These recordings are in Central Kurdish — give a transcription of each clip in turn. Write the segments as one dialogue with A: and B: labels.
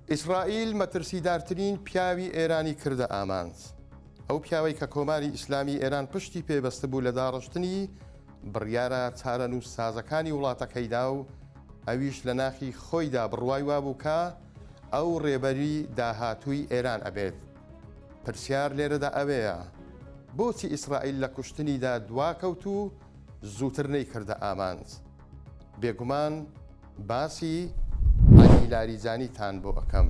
A: ئیسرائیل مەترسیدارترین پیاوی ئێرانی کردە ئامانج. ئەو پیاوەی کە کۆماری ئیسلامی ئێران پشتی پێ بەستبوو لە داڕشتنی بڕیارە چارەنووسسازەکانی وڵاتەکەیدا و ئەویش لە ناخی خۆیدا بڕوای وابوو کە ئەو ڕێبەری داهاتووی ئێران ئەبێت. پرسیار لێرەدا ئەوەیە بۆچی ئیسرائیل لە کوشتنیدا دواکەوت و زووتر نەیکردە ئامانج؟ بێگومان باسی عەلی لاریجانیتان بۆ ئەکەم.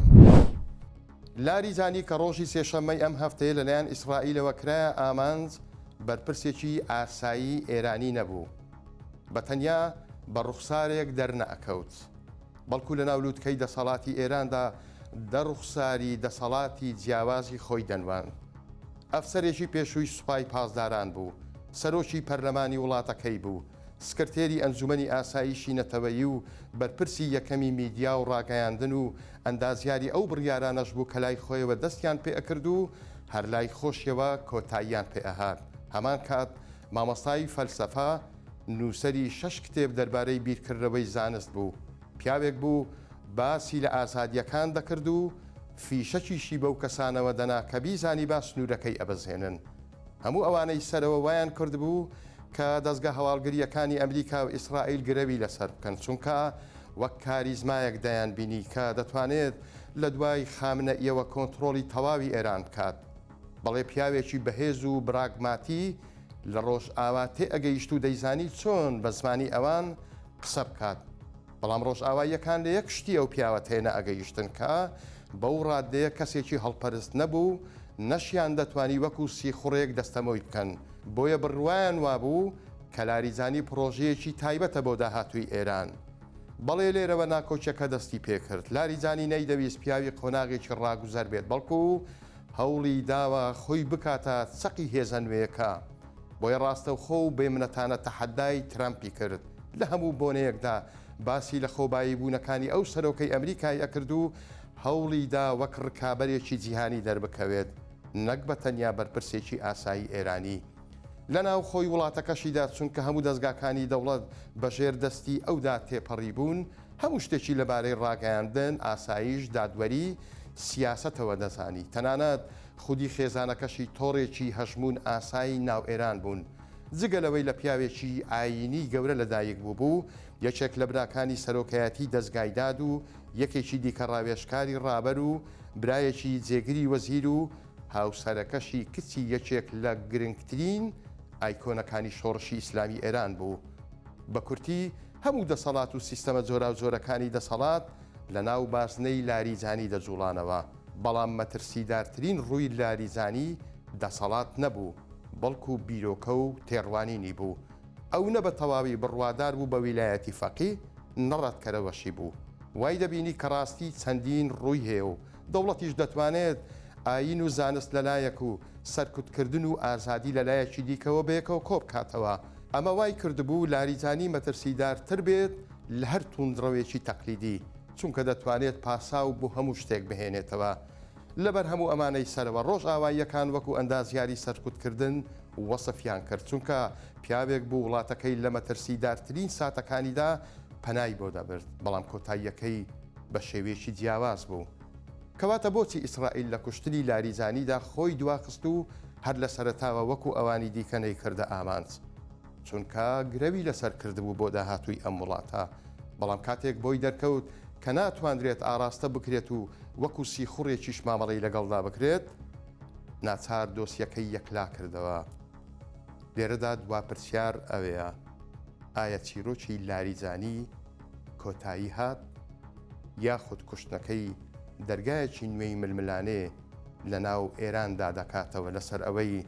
A: لاریجانی کە ڕۆژی سێشەممەی ئەم هەفتەیە لەلایەن ئیسرائیلەوە کرایە ئامانج، بەرپرسێکی ئاسایی ئێرانی نەبوو. بە تەنیا بە ڕوخسارێک دەرنەئەکەوت، بەڵکو لەناو لوتکەی دەسەڵاتی ئێراندا دە ڕوخساری دەسەڵاتی جیاوازی خۆی دەنواند. ئەفسەرێکی پێشووی سوپای پاسداران بوو، سەرۆکی پەرلەمانی وڵاتەکەی بوو، سکرتێری ئەنجومەنی ئاسایشی نەتەوەیی و بەرپرسی یەکەمی میدیا و ڕاگەیاندن و ئەندازیاری ئەو بڕیارانەش بوو کە لای خۆیەوە دەستیان پێ ئەکرد و هەر لای خۆشیەوە کۆتاییان پێ ئەهات. هەمان کات مامۆستای فەلسەفە، نووسەری شەش کتێب دەربارەی بیرکردنەوەی زانست بوو. پیاوێک بوو باسی لە ئازادییەکان دەکرد و فیشەکیشی بەو کەسانەوە دەنا کە بیزانیبا سنوورەکەی ئەبەزێنن. هەموو ئەوانەی سەرەوە وایان کردبوو کە دەزگا هەواڵگرییەکانی ئەمریکا و ئیسرائیل گرەوی لەسەر بکەن، چونکە وەک کاریزمایەک دەیانبینی کە دەتوانێت لە دوای خامنەئیەوە کۆنتڕۆڵی تەواوی ئێران بکات. بەڵێ پیاوێکی بەهێز و براگماتی لە ڕۆژئاوا تێئەگەیشت و دەیزانی چۆن بە زمانی ئەوان قسە بکات. بەڵام ڕۆژئاواییەکان لە یەک شتی ئەو پیاوە تێنەئەگەیشتن کە بەو ڕاددەیە کەسێکی هەڵپەرست نەبوو، نەشیان دەتوانی وەکو سیخوڕێک دەستەمۆی بکەن، بۆیە بڕوایان وابوو کە لاریجانی پڕۆژەیەکی تایبەتە بۆ داهاتووی ئێران. بەڵێ لێرەوە ناکۆکیەکە دەستی پێکرد، لاریجانی نەیدەویست پیاوی قۆناغێکی ڕاگوزەر بێت، بەڵکو هەوڵی داوە خۆی بکاتە چەقی هێزە نوێیەکە. بۆیە ڕاستەوخۆ و بێمنەتانە تەحەدای ترەمپی کرد، لە هەموو بۆنەیەکدا باسی لە خۆباییبوونەکانی ئەو سەرۆکەی ئەمریکای ئەکرد و هەوڵی دا وەک ڕکابەرێکی جیهانی دەربکەوێت نەک بە تەنیا بەرپرسێکی ئاسایی ئێرانی لە ناوخۆی وڵاتەکەشیدا، چونکە هەموو دەزگاکانی دەوڵەت بە ژێر دەستی ئەودا تێپەڕیبوون، هەموو شتێکی لەبارەی ڕاگەیاندن، ئاسایش، دادوەری، سیاسەتەوە دەزانی. تەنانەت خودی خێزانەکەشی تۆڕێکی هەژموون ئاسای ناو ئێران بوون. جگە لەوەی لە پیاوێکی ئایینی گەورە لەدایک بووبوو، یەکێک لە براکانی سەرۆکایەتی دەزگای داد و یەکێکی دیکە ڕاوێژکاری ڕابەر و برایەکی جێگری وەزیر و هاوسەرەکەشی کچی یەکێک لە گرنگترین ئایکۆنەکانی شۆڕشی ئیسلامی ئێران بوو. بە کورتی هەموو دەسەڵات و سیستەمە جۆراوجۆرەکانی دەسەڵات لە ناو بازنەی لاریجانی دەجوڵانەوە، بەڵام مەترسیدارترین ڕووی لاریجانی دەسەڵات نەبوو، بەڵکو بیرۆکە و تێڕوانینی بوو. ئەو نە بە تەواوی بڕوادار بوو بە ویلایەتی فەقی، نە ڕەتکەرەوەشی بوو. وای دەبینی کە ڕاستی چەندین ڕووی هەیە و دەوڵەتیش دەتوانێت ئایین و زانست لە لایەک و سەرکوتکردن و ئازادی لە لایەکی دیکەوە بەیەکەوە کۆبکاتەوە. ئەمە وای کردبوو لاریجانی مەترسیدارتر بێت لە هەر توندڕەوێکی تەقلیدی، چونکە دەتوانێت پاساو بۆ هەموو شتێک بهێنێتەوە. لەبەر هەموو ئەمانەی سەرەوە، ڕۆژئاواییەکان وەکو ئەندازیاری سەرکوتکردن وەسفیان کرد، چونکە پیاوێک بوو وڵاتەکەی لە مەترسیدارترین ساتەکانیدا پەنای بۆ دەبرد، بەڵام کۆتاییەکەی بە شێوەیەکی جیاواز بوو. کەواتە بۆچی ئیسرائیل لە کوشتنی لاریجانیدا خۆی دواخست و هەر لە سەرەتاوە وەکو ئەوانی دیکە نەیکردە ئامانج؟ چونکە گرەوی لەسەر کردبوو بۆ داهاتووی ئەم وڵاتە، بەڵام کاتێک بۆی دەرکەوت کە ناتوانرێت ئاڕاستە بکرێت و وەکو سیخوڕێکیش مامەڵەی لەگەڵدا بکرێت، ناچار دۆسیەکەی یەکلا کردەوە. لێرەدا دوا پرسیار ئەوەیە، ئایا چیرۆکی لاریجانی کۆتایی هات یاخود کوشتنەکەی دەرگایەکی نوێی ململانێ لەناو ئێراندا دەکاتەوە لەسەر ئەوەی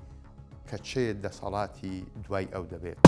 A: کە کێ دەسەڵاتی دوای ئەو دەبێت؟